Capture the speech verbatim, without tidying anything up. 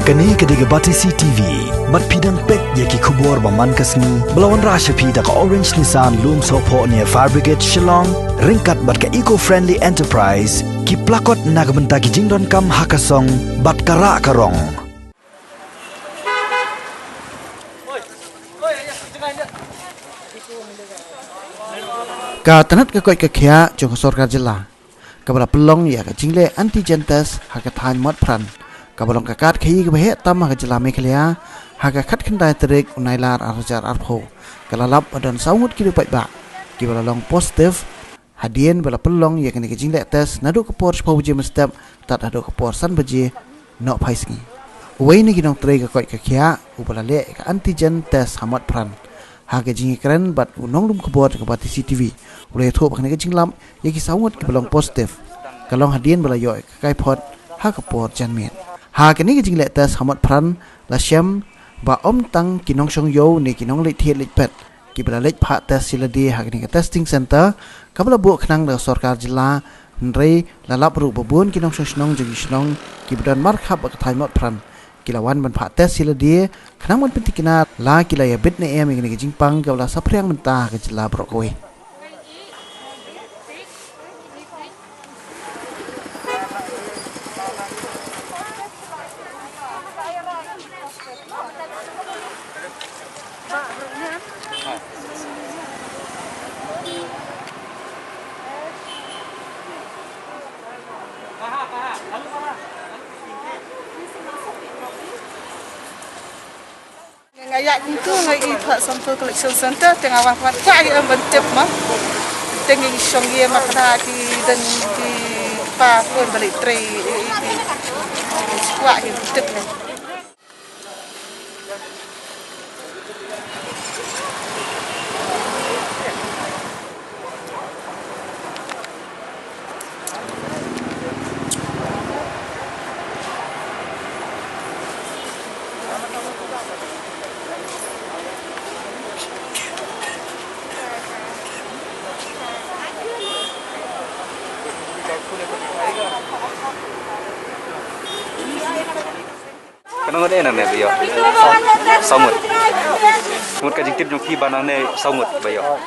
Kane ka dei ka Batesi T V, bad phi dang peit ïa ki khubor ba man ka sngi, ba la wanrah sha phi da ka Orange Nissan Lumsohphoh near Fire Brigade Shillong, ryngkat bad ka Eco Friendly Enterprise, ki plakot na ka bynta ki jingdonkam ha ka song, bad ka rah ka rong. Ka tnat ka koit ka khiah jong ka sorkar jylla, kaba la pynlong ïa ka jingleh antigen test ha ka thaiñ Motphran, kaba long ka kad khaïi kaba heh tam ha ka jylla Meghalaya, ha ka khatkhyndai tarik u Nailar ar hajar arphew, ka la lap ba don saw ngut ki riewpaidbah kiba la long positive, hadien ba la pynlong ïa kane ka jingleh test naduh ka por shiphew baje mynstep tad haduh ka por san baje nohphai sngi. Uwei na ki nongtrei ka koit ka khiah, uba la leh ka antigen test ha Motphran, ha ka jingïakren bad u nonglum khubor ka Batesi T V, u la ïathuh ba kane ka jinglap ïa ki saw ngut kiba long positive, ka long hadien ba la ïoh ïa ka kaiphod ha ka por janmiet. Ha kane ka jingleh test ha Motphran, la shem ba ym tang ki nongshong ïew ne ki nongleit thied leit peit kiba la leit phah test ïalade ha kane ka testing center, kaba la buh khnang da ka sorkar jylla, hynrei la lap ruh ba bun ki nongshong shnong jong ki shnong kiba don markhap bad ka thaiñ Motphran, ki la wan ban phah test ïalade, khnang ban pyntikna la ki la ïabit ne em ïa kane ka jingpang kaba la saphriang mynta ha ka jylla baroh kawei. Nga ïaid kumtu, nga ïoh i phah sample collection center, te nga wan kwah ïa em ban tip ma. Te ngi shong ïa ma, kata ki don ki pa khun ba leit trei, i, i, i, kwah ïa ban tip ne. Katno ngut eh nangne ba ïoh? Saw ngut. Ngut ka jingtip jong phi ba nangne saw ngut ba ïoh.